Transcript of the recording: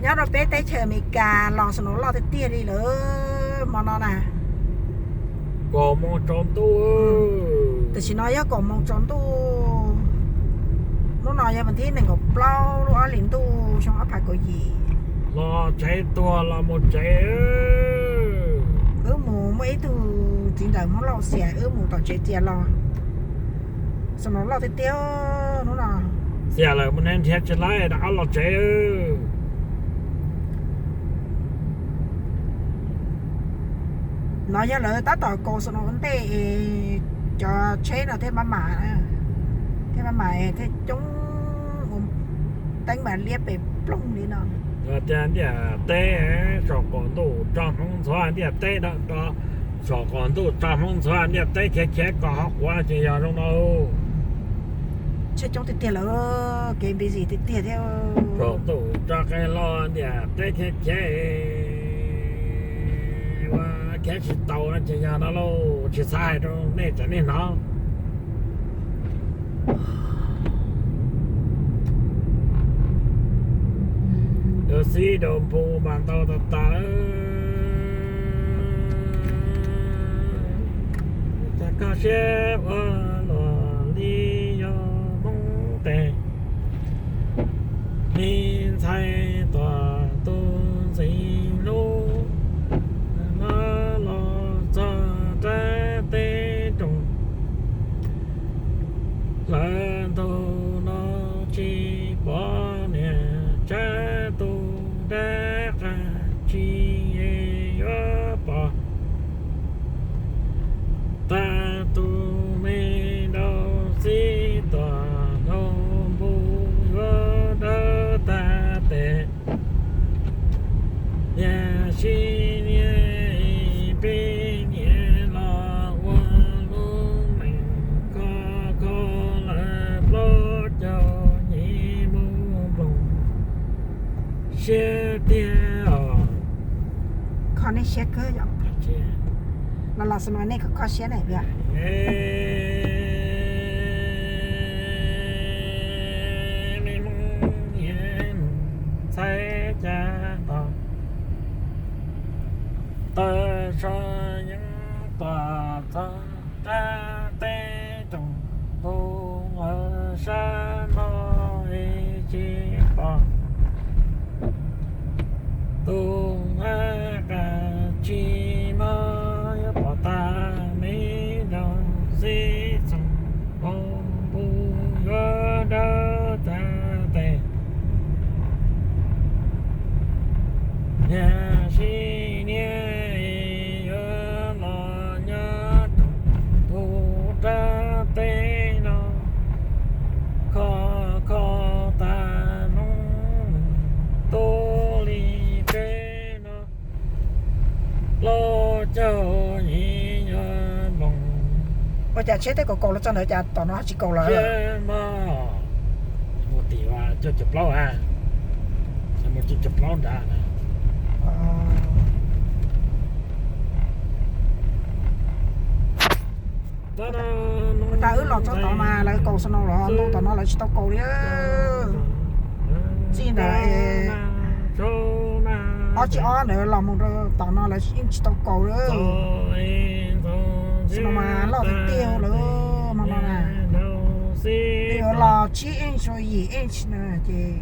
Nyob rau peb teb chaws Amelikas los snow loj tiag tiag li lawm hmo no na. Kaum moos tsaus ntuj. Tam sim no yog kaum moos tsaus ntuj. Hnub no yog vas thib nees nkaum plaub lub ob hlis ntuj xyoo ob phav kaum yim. Los tsev tuag los mus tsev. Wb mus muaj ib tug txiv ntawm Hmoob Lauj xiam wb mus tom tsev txias los. Snow loj tiag tiag hnub no. Xiam lawm mus ne nrhiav tsis laib rov qab los tsev. No yog lawv tab tom kaus snow ua ntej es cov tsheb no thiaj maj mam, thiaj maj mam thiaj coob, teeb mas liab pes ploog li no. Tias ntiaj teb saum qaum ntuj tso Hmoob ntxhuav ntiaj teb, saum qaum ntuj tso Hmoob ntxhuav ntiaj teb khiav khiav kom ho quav ces yog zoo no. Tsheb coob tiag tiag lawm, kev busy tiag tiag thiab. Saum ntuj tso qe hlo ntiaj teb khiav khiav, ua khiav tsis tau no ces yog no lauj, tsis xav hais rau nej tsam nej hnov. Dua xib dua npu mas ntau tas tas. Cas koj siab ua luaj li yog Hmoob tes, me ntxhais tuam tus ntxim hlub, no los txog rab teb roog. Lawv ntu no tsis pom niam tsab tus dab qas tsis yuav pom. Tag tus me nraug xib tuam nraug npu yuav dawb tag tes. Niam sib niaj peb niam los ua lub neej kho kho lawm plaub caug yim mus nploos siab tiag os. Kho nej siab kawg yom. Los los xwb no nej kho kho siab na. Ntxhais cas tos taw so yeej tuam txog rab teb roog, tus sab no tsis pom, tus qas tsis mob yuav pom tag me nraug xib txoos, npu yuav dawb tag tes. Niam sib niaj yuav los nyob rau tus rab teb no, kho kho tag hnub tu li teb no, plaub caug yim nyuag nploos. Ua cas tsheb tej kaus kaus los txog ntawd cas tom no tsis kaus lawm? Mus tim cuaj caum plaub a, mus cuaj caum plaub nrad. Ua cas wb los txog tod mas lawv kaus snow los ntuj tom no lawv tsis tau kaus li. Txij ntawd ob tsib ob ntawd los mus rau tom no lawv yeej tsis tau kaus li. Snow mas loj tiag tiag lawm hmo no na. Yuav los tsib inch yim inch na ces